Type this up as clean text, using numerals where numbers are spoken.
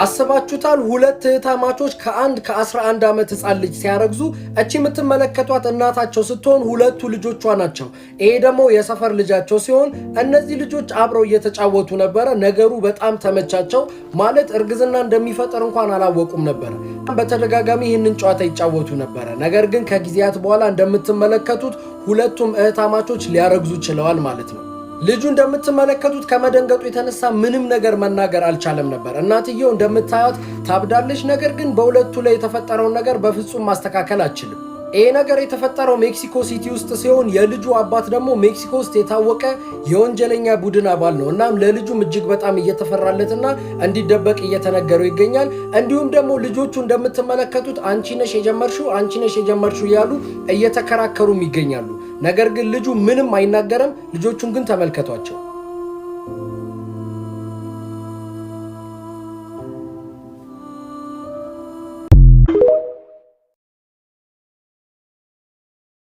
አስባችሁታል? ሁለት እህታማቾች ከአንድ ከ11 ዓመት ህፃን ልጅ ሲያረግዙ፣ እቺ የምትመለከቷት እናታቸው ስትሆን ሁለቱ ልጆቿ ናቸው። ይሄ ደግሞ የሰፈር ልጃቸው ሲሆን እነዚህ ልጆች አብረው እየተጫወቱ ነበረ። ነገሩ በጣም ተመቻቸው። ማለት እርግዝና እንደሚፈጠር እንኳን አላወቁም ነበረ። በተደጋጋሚ ይህንን ጨዋታ ይጫወቱ ነበረ። ነገር ግን ከጊዜያት በኋላ እንደምትመለከቱት ሁለቱም እህታማቾች ሊያረግዙ ችለዋል ማለት ነው። ልጁ እንደምትመለከቱት ከመደንገጡ የተነሳ ምንም ነገር መናገር አልቻለም ነበር። እናትየው እንደምታዩት ታብዳለች። ነገር ግን በሁለቱ ላይ የተፈጠረውን ነገር በፍጹም ማስተካከል አትችልም። ይሄ ነገር የተፈጠረው ሜክሲኮ ሲቲ ውስጥ ሲሆን የልጁ አባት ደግሞ ሜክሲኮ ውስጥ የታወቀ የወንጀለኛ ቡድን አባል ነው። እናም ለልጁም እጅግ በጣም እየተፈራለትና እንዲደበቅ እየተነገረው ይገኛል። እንዲሁም ደግሞ ልጆቹ እንደምትመለከቱት አንቺ ነሽ የጀመርሽው፣ አንቺ ነሽ የጀመርሽው እያሉ እየተከራከሩም ይገኛሉ። ነገር ግን ልጁ ምንም አይናገርም። ልጆቹን ግን ተመልከቷቸው።